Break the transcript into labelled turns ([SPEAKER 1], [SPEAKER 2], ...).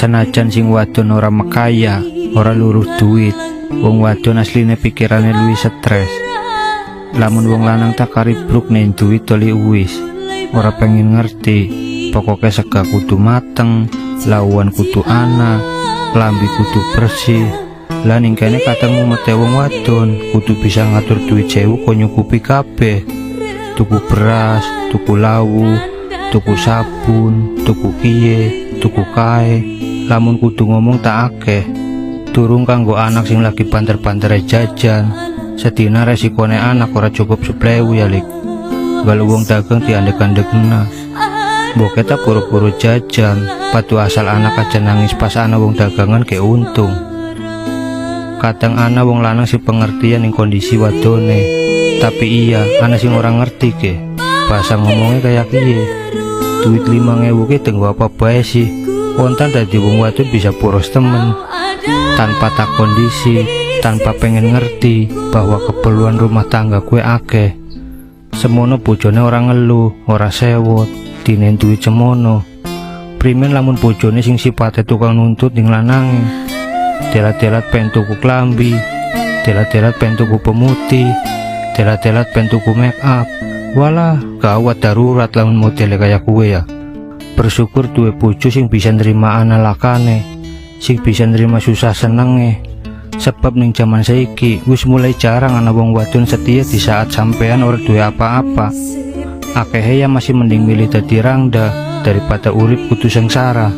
[SPEAKER 1] Senajan sing wadon ora mekaya, ora luruh duit, wong wadon asline pikirane luwih stres. Lamun wong lanang tak kari bruk nen duit toli uwis, ora pengen ngerti, pokoknya sega kudu mateng, lawuhan kudu ana, klambi kudu bersih. Lah, ning kene kadang mumete wong wadon kudu bisa ngatur duit 1.000 ko nyukupi kabeh. Tuku beras, tuku lawu, tuku sabun, tuku kiye, tuku kae. Lamun kudu ngomong tak akeh. Durung kanggo anak sing lagi banter-bantere jajan. Sedina resikone anak ora cukup 10.000 ya, Lik. Galu wong dagang diandek-andekna. Mbok kita buru-buru jajan, padu asal anak aja nangis pas ana wong dagangan ke untung. Kadang ana wong lanang sing pengertian ning kondisi wadone. Tapi iya, ana sing ora ngerti ke. Bahasa ngomongnya kayak kiye. Duit 5.000 ke tenggo apa bae sih. Kontan dadi wong wadon bisa boros temen. Tanpa tak kondisi, tanpa pengen ngerti bahwa keperluan rumah tangga kue akeh. Semono bojone ora ngeluh, ora sewot, dinen duit semono. Primen lamun bojone sing sipate tukang nuntut ning lanange. Telat-telat pengen tuku klambi, telat-telat pengen tuku pemutih, telat-telat pengen tuku make up. Walah, gawat darurat lamun modele kaya kue ya. Bersyukur duwe bojo sing bisa nerima ana lakane, sing bisa nerima susah senenge. Sebab ning jaman saiki wis mulai jarang ana wong wadon setia di saat sampean ora duwe apa-apa. Akehe ya masih mending milih dadi rangda daripada urip kudu sengsara.